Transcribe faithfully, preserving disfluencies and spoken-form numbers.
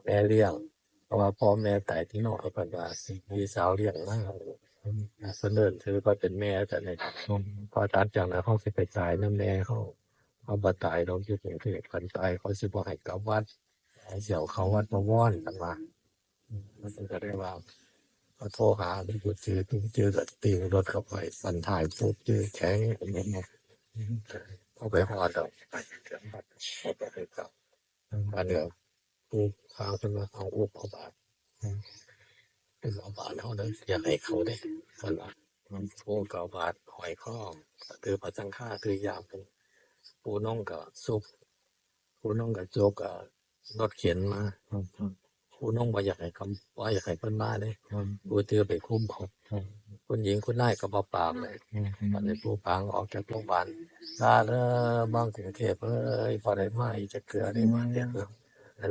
แม่เลี้ยง เพราะว่าพ่อแม่ตายที่นอก เพิ่นว่าพี่สาวเลี้ยงมา เพิ่นเอิ้นถือว่าเป็นแม่ แต่ใน พอหลังจากนั้นเฮาสิไปตายนำแม่เฮา เฮาบ่ตายดอกอยู่กรุงเทพฯ คันตายเขาสิบ่ให้กลับวัด ให้สิเอาเข้าวัดบวร เพิ่นว่า เพิ่นก็เลยว่า เขาโทรหาหลวงปู่จือ หลวงปู่จือก็ติวรถเข้าไป บั้นท้ายปุ๊บ จือแข็ง เขาไปฮอดแล้ว บัดนี้ปู่พาเพิ่นว่า เอาอุกเอาบาตร อืม เป็นเอาบาตรเฮาเด้อ อยากให้เขาเด้ เพิ่นว่า อืม ปู่ก็เอาบาตรห้อยคอ ถือผ้าสังฆา ถือยาม ปู่นงก็สุก ปู่นงก็จก อ่า รถเข็นมา อืม ปู่นงบ่อยากให้เขา บ่อยากให้เพิ่นมาเด้ อืม ปู่จือไปคุมเอา อืม คุณหญิงคุณนายก็บ่ปากเลย อืม บัดนี้ปู่ปางออกจากโรงพยาบาล ลาเด้อ เมืองกรุงเทพฯเอ้ย บ่ได้มาอีกจักเทื่อเด้ อืม มาเด้อ เ